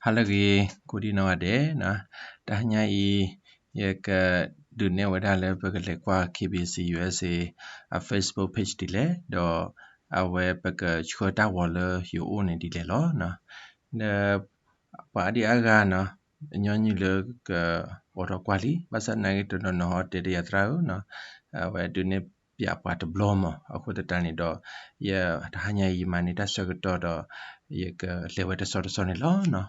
ဟါလၢအဂ့ၤ ကိးဒံနီၢ်ဂၤဒဲးနီၤ, တဟါညါအံၤ ယကဒုးနဲၣ်ဝဲဒၣ်လၢပကလဲၤကွၢ် K B C U S A အ Facebook page ဒ်လဲၣ်, ဒီးအဝဲပကဆှၢတၢ်ဂီၤလၢယအိၣ်န့ၣ်ဒ်လဲၣ်လီၤ. ဒီးပှၤအါဒံအါဂၤနီၤ, ညီနုၢ်လၢကအိးထီၣ်ကွၢ်လံ, ဘၣ်ဆၣ်သနာ်က့ တနီၤနီၤဟီတဲဒီးယၤ သရၣ်ဧၢ, အဝဲဒုးနဲၣ်ပၠးပှၤတဘျီမး, အဃိသတးန့ၣ်ဒီး ယတဟါညါအံၤ ယမၤန့ၢ်တၢ်ဆၢကတီၢ်ဒီး ယကလဲၤဝဲတဆီတဆီန့ၣ်လီၤ.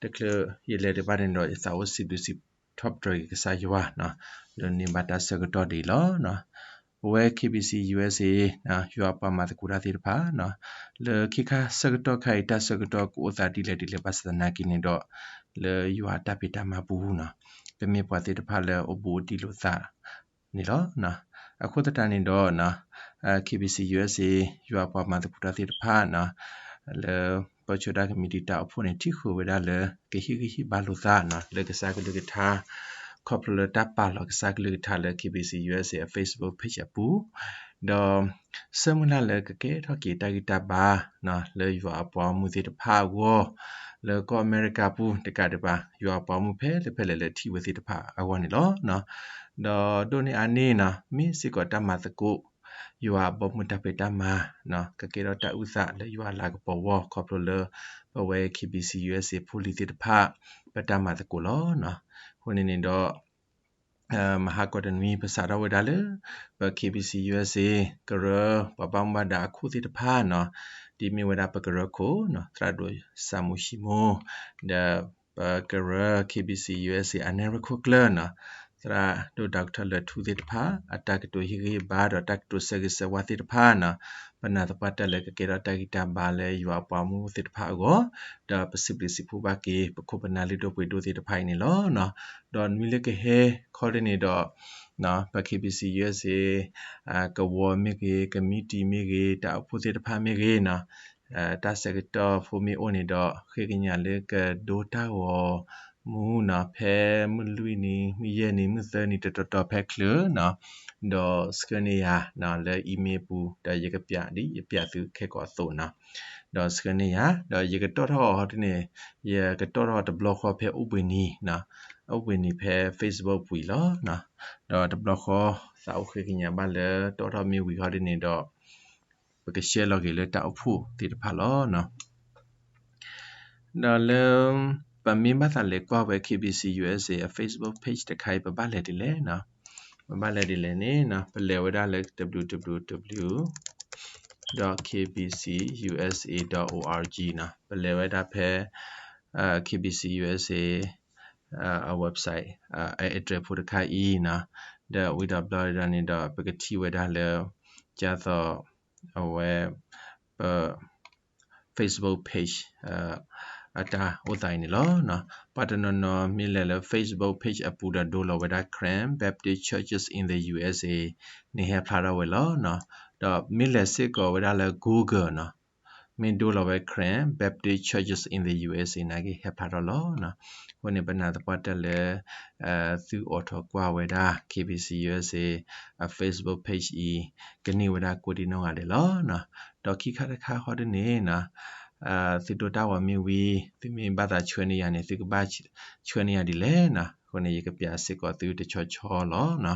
တချုးယလဲၤဒံးဘၣ်န့ၣ်ဒီး ယသးအိၣ်စံးဘျုးစံးထီၣ်ပတြၢၤက့ၤကစၢ်ယွၤ လၢန့ၢ်ဘၣ်တၢ်ဆၢကတီၢ်ဒ်အံၤလီၤ. ပဝဲ K B C U S A ယွၤအပှၤမၤသကိးတၢ်သ့ၣ်တဖၣ်နီၤ, လၢခံခါဆၢကတီၢ်ခါအံၤ တၢ်ဆၢကတီၢ်ကအိၣ်သးဒ်လဲၣ်ဒ်လဲၣ် ဘၣ်ဆၣ်သနာ်က့န့ၣ်ဒီး လၢယွၤအတၢ်ဖံးတၢ်မၤပူၤနီၤ, ပမ့ၢ်ပှၤသ့ၣ်တဖၣ်လၢအိၣ်ဘူးအိၣ်တံၢ်လိာ်သးန့ၣ်လီၤ. အဃိသတးန့ၣ်ဒီး K B C U S A ယွၤအပှၤမၤသကိးတၢ်သ့ၣ်တဖၣ်နီၤ, လၢပၢဆှၢတၢ်ကမံးတံာ်တာ်အိၣ်ဖှိၣ်န့ၣ် ထံၣ်ဃုာ်ဝဲဒၣ်လၢ ကဟ့ၣ်ဂံၢ်ဟ့ၣ်ဘါလိာ်သးနီၤ လၢကစၢ်ကလုၢ်ကထါ, ခီဖျိလၢတၢ်ပာ်လီၤကစၢ်ကလုၢ်ကထါလၢ K B C U S A အ Facebook page အပူၤ, ဒီးဆၢမုၢ်လၢ်လၢကကဲထီၣ်က့ၤတၢ်ဂံၢ်တၢ်ဘါနီၤ လၢယွၤအပှၤဂီၢ်မုၢ်သ့ၣ်တဖၣ်အဂီၢ်, လၢကီၢ်အမဲရကၤပူၤတကးဒံးဘၣ် ယွၤအပှၤဂီၢ်မုၢ်ဖဲလဲၣ်ဖဲလဲၣ်လၢထံၣ်ဝဲသ့ၣ်တဖၣ်အဂီၢ်န့ၣ်လီၤ. ဒီးဒိၣ်န့ၢ်အါန့ၢ်နီၤ မ့ၢ်စ့ၢ်ကီးတၢ်မၤသကိး ယွၤအဘီမုၢ်တၢ်ဖံးတၢ်မၤနီၤ, ကကဲထီၣ်တၢ်အုၣ်သးလၢယွၤအလၤကပီၤအဂီၢ် ခီဖျိလၢ ပဝဲ K B C U S A ဖိလံၤသ့ၣ်တဖၣ် ပတၢ်မၤသကိးလီၤ. အဃိန့ၣ်န့ၣ်ဒီး မဟါကီးတနွံ ပစးထီၣ်ဝဲဒၣ်လၢ ပ K B C U S A ကရၢ ပှၤဘၣ်မူဘၣ်ဒါအခိၣ်သ့ၣ်တဖၣ်နီၤ, ဒ်မ့ၢ်ဝဲဒၣ်ပကရၢခိၣ်နီၤ သရၣ်ဒိၣ်စၢ်မူၡံမိၣ်, ဒီးပကရၢ K B C U S A အနဲၣ်ရခိၣ်ကျၢၢ်နီၤ, သရၣ်ဒိၣ် Doctor လၢၢ်ထူသ့ၣ်တဖၣ် အတၢ်ကတိၤဟ့ၣ်ဂံၢ်ဟ့ၣ်ဘါဒီးတၢ်ကတိၤဆၢဂ့ၤဆၢဝါသ့ၣ်တဖၣ်နီၤ, ပနာ်သပှၢ်တၢၢ်လၢကကဲထီၣ်တၢ်ဂံၢ်တၢ်ဘါလၢယွၤအပှၤမူသ့ၣ်တဖၣ်အဂီၢ်, ဒီးပစံးဘျုးစံးဖှိၣ်ဘၣ်က့ၤ ပခိၣ်ပနၢ်လုၢ်ဒိၣ်ပှ့ၤဒိၣ်သ့ၣ်တဖၣ်အံၤန့ၣ်လီၤ. ဒီးနွံလၢကဟဲခီဒ်န့ၣ်ဒီး ပ K B C U S A ကဝီၤမ့ၢ်ဂ့ၤ, ကမံးတံာ်မ့ၢ်ဂ့ၤ, တၢ်အိၣ်ဖှိၣ်သ့ၣ်တဖၣ်မ့ၢ်ဂ့ၤနီၤ, တၢ်ဆၢကတီၢ်ဖိမ့ၢ်အိၣ်န့ၣ်ဒီး ဃ့ကညးလၢကဒိတၢ်ဂီၤမူနီၤ, ဖဲမုၢ်လွံၢ်နံၤ, မုၢ်ယဲၢ်နံၤ, မုၢ်သၢနံၤ တတီၤတီၤဖဲချုးနီၤ, ဒီးဆှၢန့ၢ်ယၤနီၤ လၢ email ပူၤ ဒီးယကပျးဒ်ယပျးသုခဲကိာ်အသိးနီၤ, ဒီးဆှၢန့ၢ်ယၤ ဒီးယကတီၣ်ထီၣ်အီၤဟီဒ်န့ၣ်, ယကတီၣ်ထီၣ်တဘျီဃီဖဲအိၣ်ဘှံးနံၤနီၤ, အိၣ်ဘှံးနံၤဖဲ Facebook ပူၤအံၤလီၤ. ဒီးတဘျီဃီ သးအိၣ်ဃ့ကညးဘၣ်လၢတီၣ်ထီၣ်မ့ၢ်ဝံၤဟီဒ်န့ၣ်ဒီး ပက share လီၤက့ၤလၢတၢ်အိၣ်ဖှိၣ်သ့ၣ်တဖၣ်လီၤ. ဒီးလၢ ပမ့ၢ်ဘၣ်သးလဲၤကွၢ်ဝဲ K B C U S A အ Facebook page တခါအံၤ ပဘၣ်လဲၤဒ်လဲၣ်နီၤ, ပဘၣ်လဲၤဒ်လဲၣ်န့ၣ်နီၤ, ပလဲၤဝဲဒၣ်လၢ W W W dot K B C U S A dot org နီၤ, ပလဲၤဝဲဒၣ်ဖဲ K B C U S A အ website အ address ဖိတခါအံၤနီၤ, ဒီးဝံၤဒီးဘျီဒီးန့ၣ်ဒီး ပကထံၣ်ဝဲဒၣ်လၢ ကၢ်သိး အဝဲ ပ Facebook page အတၢ်အိၣ်သးအံၤန့ၣ်လီၤ. ပှၤတနီၤနီၤမ့ၢ်လဲၤလၢ Facebook page အပူၤဒီးဒိလီၤဝဲဒၣ် Karen Baptist Churches in the U S A န့ၣ်ဟဲဖျါထီၣ်ဝဲလီၤ. ဒီးမ့ၢ်လဲၤစ့ၢ်ကီးဝဲဒၣ်လၢ Google နီၤ, မ့ၢ်ဒိလီၤဝဲ Karen Baptist Churches in the U S A နာ်က့ဟဲဖျါထီၣ်လီၤ. အဃိန့ၣ် ပနာ်သပှၢ်တၢၢ်လၢ သုအိးထီၣ်ကွၢ်ဝဲဒၣ် K B C U S A အ Facebook page အံၤ ကန့ၢ်ဝဲဒၣ်ကိးဒံနီၢ်ဂၤဒဲးလီၤ. ဒီးခံခါတခါဃီဒ်န့ၣ်နီၤ, သုဒိတၢ်ဂီၤမ့ၢ်ဝံၤ သုမ့ၢ်ဘၣ်သးဆှၢန့ၢ်ယၤန့ၣ် သုကဘၣ်ဆှၢန့ၢ်ယၤဒ်လဲၣ်နီၤ, အဃိန့ၣ် ယကပျးစ့ၢ်ကီးသုတဆီဆီလီၤ.